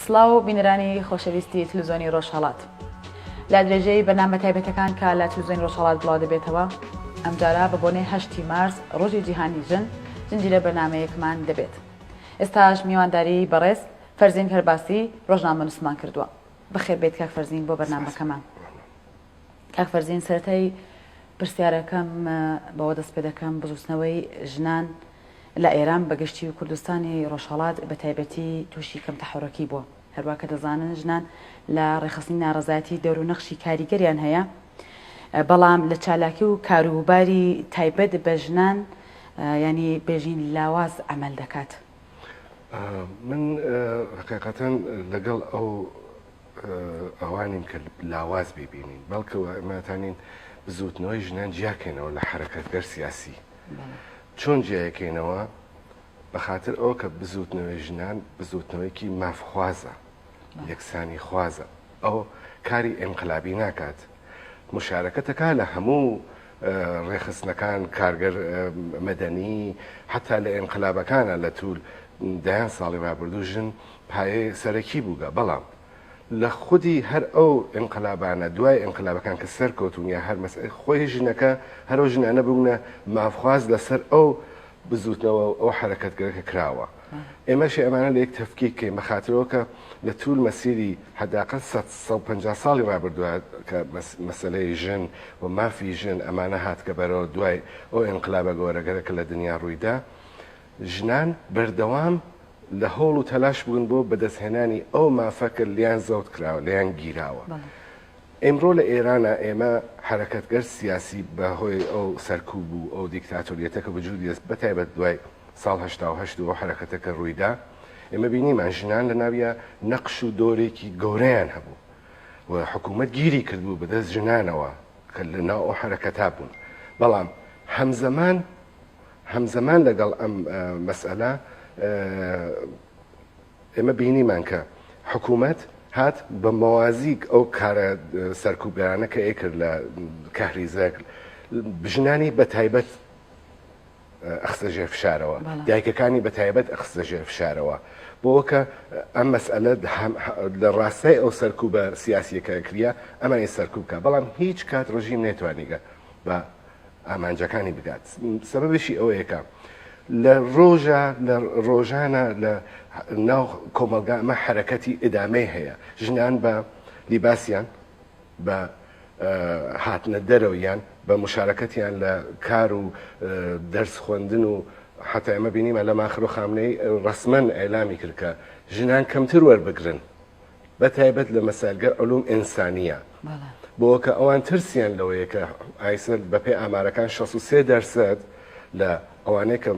سڵاو بینەرانی خۆشەویستی تلوزیۆنی ڕۆژهەڵات. لە درێژەی بەرنامە تایبەتەکان کە لە تلوزیۆنی ڕۆژهەڵات بڵاو دەبێتەوە، ئەمجارە بە بۆنەی هەشتی مارس ڕۆژی جیهانی ژن، زنجیرە بەرنامەیەکمان دەبێت. ئێستاش میوانداری بەڕێز فەرزین کەرباسی ڕۆژنامەنووسمان کردووە. بەخێر بێیت کاک فەرزین بۆ بەرنامەکەمان. کاک فەرزین سەرەتای پرسیارەکەم بەوە دەست پێ دەکەم بزوتنەوەی ژنان لە ئێران بە گشتی و کوردستانی ڕۆژهەڵات بە تایبەتی تووشی کەم تەحەڕوکی بووە. هەروا کە دەزانن ژنان لە ڕێکخستنی ناڕەزایەتی دەور و نەخشی کاریگەریان هەیە، بەڵام لە چالاکی و کاروباری تایبەت بە ژنان یانی بێژین لاواز عەمەل دەکات. من حقیقەتەن لەگەڵ ئەو ئەوانین کە لاواز بیبینین، بەڵکە ئێمە تانین بزووتنەوەی ژنان جیاکەینەوە لە حەرەکەتگەر سیاسی. چۆن جیایەکەینەوە؟ بە خاتر ئەوە کە بزووتنەوەی ژنان بزووتنەوەیەکی مافخوازە، یەکسانی خوازە، ئەو کاری ئینقلابی ناکات، مشارەکەتەکا لە هەموو ڕێکخستنەکان، کارگەر مەدەنی، حەتا لە ئینقلابەکانە لە توول دەیان ساڵی ڕابردوو ژن پایەی سەرەکی بووگە، بەڵام لە خودی هەر ئەو ئینقلابانە دوای ئینقلابەکان کە سەرکەوتوون یا هەر مەسئلە خۆی ژنەکە هەر ئەو ژنانە بوونە مافخواز لەسەر ئەو بزووتنەوە و ئەو حەرەکەتگەرە کە کراوە. ئێمەشی ئەمانە لە یەک تەفکیک کەین بە خاترەوە کە لە توول مەسیری حەداقەل 150 ساڵی ڕابردووە کە مەسەلەی ژن و مافی ژن ئەمانە هاتگە بەرەوە دوای ئەو ئینقلابە گەورەگەرە کە لە دنیا ڕوویدا ژنان بەردەوام لە هەوڵ و تەلاش بوون بۆ بەدەستهێنانی ئەو مافە کە لێیان زەوت کراوە، لێیان گیراوە. ئیمڕۆ لە ئێرانا ئێمە حەرەکەتگەر سیاسی بە هۆی ئەو سەرکوب و ئەو دیکتاتۆریەتە کە وجودی هەس بە تایبەت دوای ساڵ 88 و ئەو حەرەکەتە کە ڕوویدا ئێمە بینیمان ژنان لە ناویا نەقش و دۆرێکی گەورەیان هەبوو و حکوومەت گیری کردبوو بە دەست ژنانەوە کە لە ناو ئەو حەرەکەتا بوون بەڵام هەمزەمان هەمزەمان لەگەڵ ئەم مەسئەلە ئێمە بینیمان کە حکوومەت هات بە مەوازیک ئەو کارە سەرکوبگەرانە کە ئەیکرد لە کەهریزەک ژنانی بە تایبەت ئەخستە ژێر فشارەوە دایکەکانی بە تایبەت ئەخستە ژێر فشارەوە بۆ کە ئەم مەسئلە لە ڕاستای ئەو سەرکوبە سیاسیەکە کریا ئەمانی سەرکوب بکە بەڵام هیچ کات ڕژیم نەیتوانیگە بە ئامانجەکانی بگات سەبەبیشی ئەوەیە کە لە ڕۆژە لە ڕۆژانە لە ناو کۆمەڵگا ئەمە حەرەکەتی ئیدامەی هەیە ژنان بە لیباسیان بە هاتنە دەرەوەیان بە مشارەکەتیان لە کار و دەرس خوێندن و حتا ئێمە بینیمە لە ماخر و خامنەی ڕسمەن ئەلامی کرد کە ژنان کەمتر وەربگرن بە تایبەت لە مەسایلگەر علوم ئینسانیە بۆ کە ئەوان ترسیان لەوەیە کە ئایسە بەپێی ئامارەکان 63 دەرسەد لە ئەوانەی کە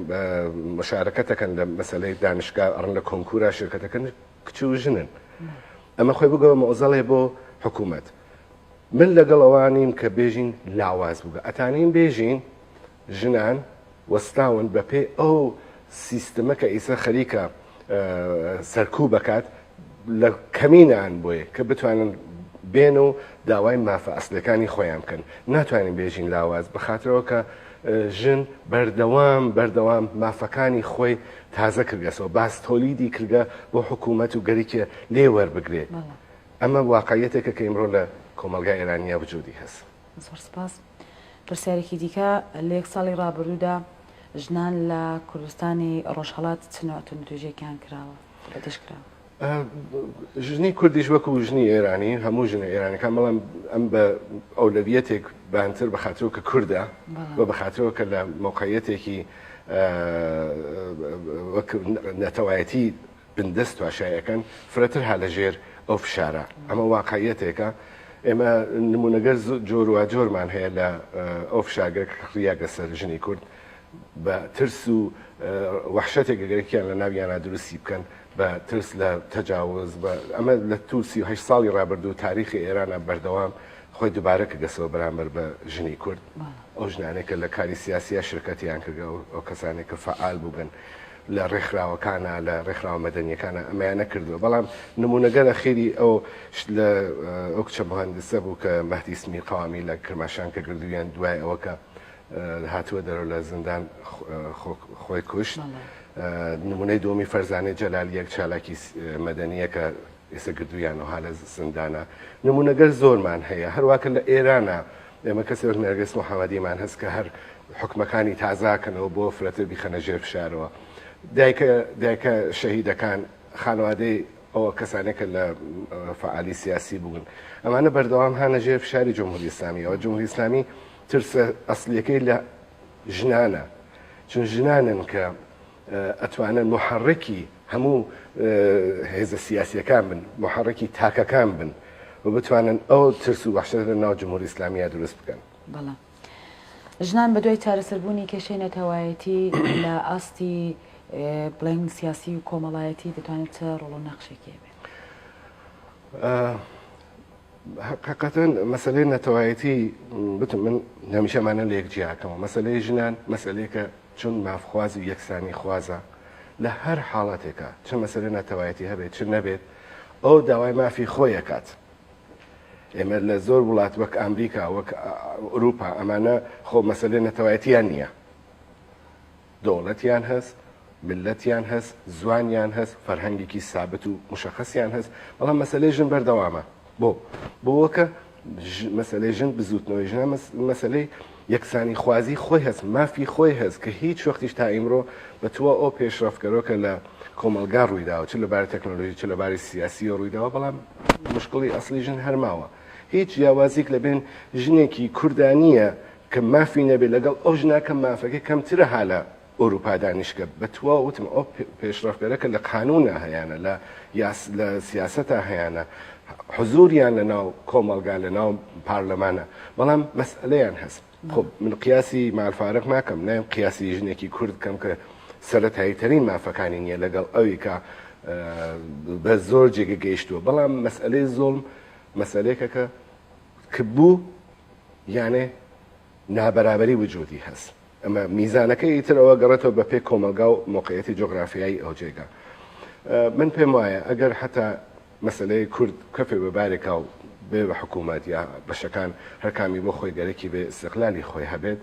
مشارەکەتەکەن لە مەسلەی دانشگا ئەڕن لە کۆنکورا شرکەتەکەن کچ و ژنن ئەمە خۆی بگەوە مۆزەڵێ بۆ حکوومەت من لەگەڵ ئەوانیم کە بێژین لاواز بووگە ئەتانین بێژین ژنان وەستاون بەپێی ئەو سیستمە کە ئیسە خەریکە سەرکوب ئەکات لە کەمینان بۆیە کە بتوانن بێن و داوای مافە ئەسلەکانی خۆیان بکەن ناتوانین بێژین لاواز بەخاترەوە کە ژن بەردەوام بەردەوام مافەکانی خۆی تازە کردگەسەوە باس تۆلیدی کردگە بۆ حکوومەت و گەریکە لێ وەربگرێ ئەمە واقعیەتێکە کە ئیمڕۆ لە کۆمەڵگای ئێرانیا وجودی هەس. زۆر سپاس. پرسیارێکی دیکە، لە یەک ساڵی ڕابردوودا ژنان لە کوردستانی ڕۆژهەڵات چ نوع توندوتیژیەکیان کراوە، بە دژ کراوە؟ ژنی کوردیش وەکو ژنی ئێرانی هەموو ژنە ئێرانەکان بەڵام ئەم بە ئەولەویەتێک بانتر بە خاترەوە کە کوردە و بە خاترەوە کە لە مەوقعیەتێکی وەک نەتەوایەتی بندەست تواشای ئەکەن فرەتر ها لە ژێر ئەو فشارە ئەمە واقعیەتێکە ئێمە نمونەگەر جۆرواجۆرمان هەیە لە ئەو فشارگە کە خریاگە سەر ژنی کورد بە ترس و وەحشەتێک گەرەکیان لە ناویانە دروستی بکەن بە ترس لە تەجاوز بە ئەمە لە تو 38 ساڵی ڕابردوو تاریخی ئێرانە بەردەوام خۆی دووبارە کردەسەوە بەرامبەر بە ژنی کورد ئەو ژنانێک کە لە کاری سیاسیە شرکەتیان کردگە ئەو کەسانێک کە فعال بووگەن لە ڕێکخراوەکانا لە ڕێکخراوە مەدەنیەکانا ئەمەیان نەکردووە بەڵام نمونەگەر ئەخیری ئەو لە ئەو کچە مهندسە بوو کە مەهدی سمیر قەوامی لە کرماشان کە گردویان دوای ئەوە کە هاتووە دەرەوە لە زیندان خۆی کوشت. نمونەی دووەمی فەرزانەی جەلالی یەک چالاکی مەدەنییە کە ئێستا گردوویانەوە ها لە زیندانە. نمونەگەل زۆرمان هەیە. هەروا کە لە ئێرانە ئێمە کەسێ وەک نەرگس محەمەدیمان هەس کە هەر حوکمەکانی تازاکەنەوە بۆ فرەتر بیخەنە ژێر فشارەوە. دایکە دایکە شەهیدەکان خانەوادەی ئەوە کەسانێک کە لە فەعالی سیاسی بوون ئەمانە بەردەوام هانە ژێر فشاری جمهوری ئیسلامیەوە. جمهوری ئیسلامی ترسە ئەسلیەکەی لە ژنانە چون ژنانن کە ئەتوانن موحەڕکی هەموو هێزە سیاسیەکان بن، موحەڕکی تاکەکان بن و بتوانن ئەو ترس و وەحشەتە لە ناو جمهوری ئیسلامییا دروست بکەن. بەڵێ. ژنان بە دوای چارەسەربوونی کێشەی نەتەوایەتی لە ئاستی بڵێین سیاسی و کۆمەڵایەتی دەتوانێت چ ڕۆڵ و نەخشێکی هەبێت؟ حقیقەتەن مەسەلەی نەتەوایەتی بتم من هەمیشە ئەمانە لە یەک جیاکەمەوە مەسەلەی ژنان مەسەلەیەکە چون مافخواز و یەکسانی خوازە لە هەر حاڵەتێکا چ مەسەلەی نەتەوایەتی هەبێت چ نەبێت ئەو داوای مافی خۆی ئەکات ئێمە لە زۆر وڵات وەک ئەمریکا وەک ئەوروپا ئەمانە خۆ مەسەلەی نەتەوایەتیان نییە دەوڵەتیان هەس، میللەتیان هەس، زوانیان هەس، فەرهەنگێکی سابت و موشەخەسیان هەس، بەڵام مەسەلەی ژن بەردەوامە. بۆ؟ بۆوە کە مەسەلەی ژن، بزووتنەوەی ژنان مەسەلەی یەکسانیخوازی خۆی هەس، مافی خۆی هەس کە هیچ وەختیش تا ئیمڕۆ بە توا ئەو پێشڕەفتگەرۆ کە لە کۆمەڵگا ڕوویداوە چ لە باری تەکنۆلۆژی چ لە باری سیاسیەوە ڕوویداوە، بەڵام موشکڵی ئەسڵی ژن هەر ماوە. هیچ جیاوازیک لە بێن ژنێکی کوردا نییە کە مافی نەبێت لەگەڵ ئەو ژنە کە مافەکەی کەمترە ها لە ئەوروپا دانیشتگە بە تواو وتم ئەو پێشڕەفگەرە کە لە قانونا هەیانە لە یاس لە سیاسەتا هەیانە حزوریان لە ناو کۆمەڵگا لە ناو پارلەمانە بەڵام مەسئلەیان هەست خۆ من قیاسی مع الفارق ناکەم نایم قیاسی ژنێکی کورد کەم کە سەرەتایی تەرین مافەکانی نییە لەگەڵ ئەوی کە بە زۆر جێگە گەیشتووە بەڵام مەسئلەی زۆڵم مەسئلەیەکە کە کە بوو یانێ نابەرابەری وجودی هەس ئەمە میزانەکەی ئیتر ئەوە گەڕێتەوە بە پێی کۆمەڵگا و مۆقعیەتی جۆگرافیایی ئەو جێگا من پێم وایە ئەگەر حتا مەسلەی کورد کەفێ بە بارێکا و بێ بە حکوومەت یا بەشەکان هەرکامی بۆ خۆی گەرەکی بێ ئیستقلالی خۆی هەبێت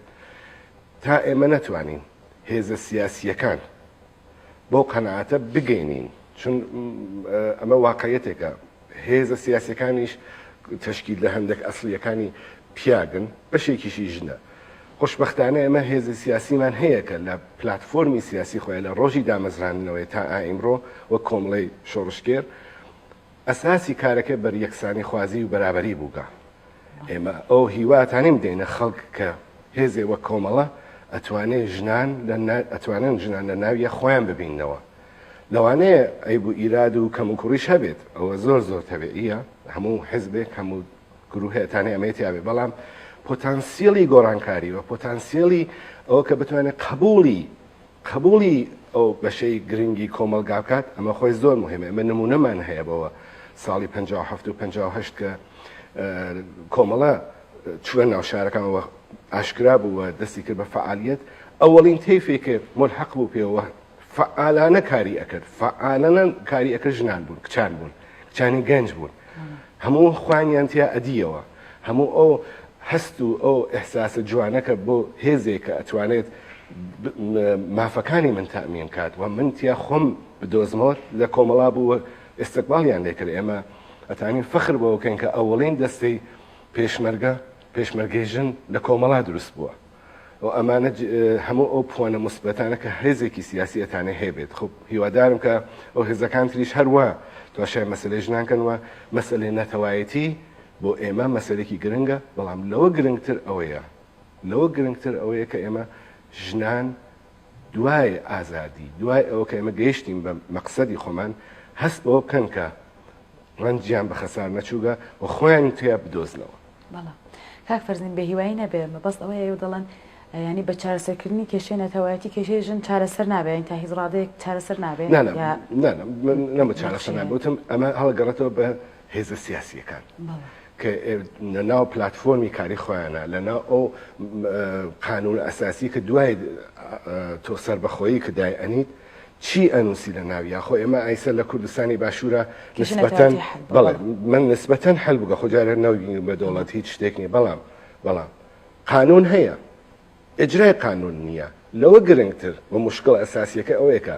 تا ئێمە نەتوانین هێزە سیاسیەکان بەو قەناعەتە بگەینین چون ئەمە واقعیەتێکە هێزە سیاسیەکانیش تەشکیل لە هەندێک ئەسڵیەکانی پیاگن بەشێکیشی ژنە. خۆشبەختانە ئێمە هێزی سیاسیمان هەیە کە لە پلاتفۆرمی سیاسی خۆی لە ڕۆژی دامەزراندنەوەی تا ئایمڕۆ وەک کۆمەڵەی شۆڕشگێر ئەساسی کارەکەی بەر یەکسانی خوازی و بەرابەری بووگە. ئێمە ئەو هیواتانیم دەینە خەڵک کە هێزێ وەک کۆمەڵە ئەتوانێ ژنان ئەتوانن ژنان لە ناویە خۆیان ببیننەوە. لەوانەیە عەیب و ئیراد و کەموکوڕیش هەبێت، ئەوە زۆر زۆر تەبیعییە، هەموو حزبێک، هەموو گروهێ ئەتانێ ئەمەی تیا بێت، بەڵام پۆتانسیڵی گۆڕانکاری و پۆتانسیڵی ئەوە کە بتوانێت قبوڵی قبوڵی ئەو بەشەی گرنگی کۆمەڵگا بکات، ئەمە خۆی زۆر مهمە. ئێمە نمونەمان هەیە بەوە ساڵی 57 و 58 کە کۆمەڵە چووە ناو شارەکانەوە ئاشکرا بوو و دەستی کرد بە فەعالیەت، ئەوەڵین تەیفێک کە ملحەق بوو پێوە فەعالانە کاری ئەکرد فەعالانە کاری ئەکرد ژنان بوون کچان بوون کچانی گەنج بوون هەموو خوانیان تیا ئەدیەوە هەموو ئەو هەست و ئەو ئەحساسە جوانەکە بۆ هێزێکە ئەتوانێت مافەکانی من تامین کات و من تیا خۆم بدۆزمەوە لە کۆمەڵا بوو ئستقبالیان لێکرد ئێمە ئەتوانین فەخر بەوە بکەین کە ئەوەڵین دەستەی پێشمەرگە پێشمەرگەی ژن لە کۆمەڵا دروست بووە و ئەمانە هەموو ئەو پوانە موسبەتانە کە هێزێکی سیاسی ئەتانێ هەیبێت خب هیوادارم کە ئەو هێزەکان تریش هەروا تواشای مەسلەی ژنان کەن و مەسلەی نەتەوایەتی بۆ ئێمە مەسلێکی گرنگە بەڵام لەوە گرنگتر ئەوەیە لەوە گرنگتر ئەوەیە کە ئێمە ژنان دوای ئازادی دوای ئەوە کە ئێمە گەیشتین بە مەقسەدی خۆمان هەست بەوە بکەن کە ڕەنجیان بە خەسار نەچووگە و خۆیان تیا بدۆزنەوە. بەڵێ کاک فەرزین بێ هیوایی نەبێ مەبەست ئەوەیە ئێوە دەڵێن یانی بە چارەسەرکردنی کێشەی نەتەوایەتی کێشەی ژن چارەسەر نابێ یانی تا هیچ ڕادەیەک چارەسەر نابێ نا نا نا نا من نەمە چارەسەر نابێ وتم ئەمە هەڵگەڕێتەوە بە هێزە سیاسیەکان کە لە ناو پلاتفۆرمی کاری خۆیانە لە ناو ئەو قانون ئەساسی کە دوای تۆ سەربەخۆیی کە دای ئەنیت چی ئەنووسی لە ناویا خۆ ئێمە ئایسە لە کوردستانی باشوورە نسبەتەن بەڵێ من نسبەتەن حل بووگە خۆ جارێ نەوین بە دەوڵەت هیچ شتێک نییە بەڵام بەڵام قانون هەیە ئجرای قانون نییە. لەوە گرنگتر و موشکڵە ئەساسیەکە ئەوەیە کە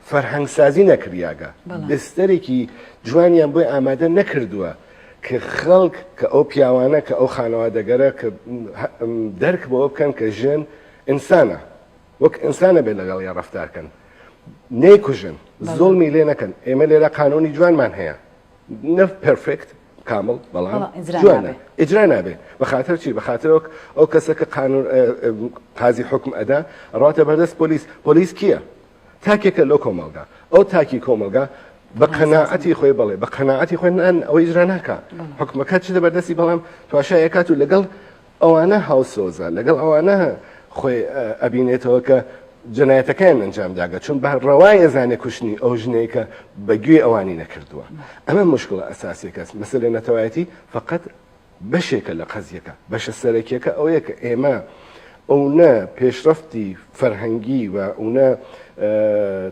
فەرهەنگسازی نەکریاگە، بستەرێکی جوانیان بۆی ئامادە نەکردووە کە خەڵک کە ئەو پیاوانە کە ئەو خانەوادەگەرە کە دەرک بەوە بکەن کە ژن ئینسانە وەک ئینسانە بێت لەگەڵیا ڕەفتار کەن نەیکوژن زوڵمی لێ نەکەن ئێمە لێرە قانونی جوانمان هەیە نە perfect کامڵ بەڵام جوانە ئیجرا نابێ بە خاتر چی بە خاتر ئەو کەسە کە قانون قازی حکم ئەدا ڕاتە بەردەست پۆلیس پۆلیس کییە تاکێکە لەو کۆمەڵگا ئەو تاکی کۆمەڵگا بە قەناعەتی خۆی بڵێ بە قەناعەتی خۆی نان ئەوە ئیجرا ناکە حکومەکە چ لە بەردەستی بەڵام تواشایەکات و لەگەڵ ئەوانە هاوسۆزە لەگەڵ ئەوانە خۆی ئەبینێتەوە کە جەنایەتەکەیان ئەنجام داگە چون بە ڕەوای ئەزانێ کوشتنی ئەو ژنەی کە بە گوێی ئەوانی نەکردووە ئەمە مشکڵە ئەساسیەکەس مەسەلەی نەتەوایەتی فقط بەشێکە لە قەزیەکە بەشە سەرەکیەکە ئەوەیە کە ئێمە ئەونە پێشڕەفتی فەرهەنگی و ئەونە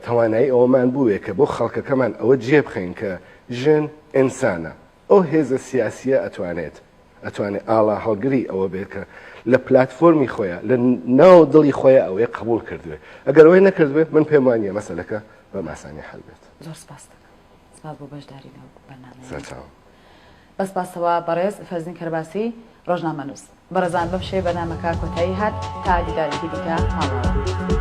توانایی ئەوەمان بووێ کە بۆ خەڵکەکەمان ئەوە جێ بخەین کە ژن ئینسانە ئەو هێزە سیاسیە ئەتوانێت ئەتوانێ ئاڵا هەڵگری ئەوە بێت کە لە پلاتفۆرمی خۆیا لە ناو دڵی خۆیا ئەوەی قبوڵ کردوێ ئەگەر ئەوەی نەکردبێ من پێم وانیە مەسەلەکە بەم ئاسانی حەل بێت. زۆر سپاست دەکەم. سپاس بۆ بەشداری لەو بەرنامەیە. سەرچاوم. بە سپاسەوە بەڕێز فەرزین کەرباسی ڕۆژنامەنووس. بەڕێزان بەم شێوەیە بەرنامەکە کۆتایی هات تا دیدارێکی دیکە ماڵئاوا.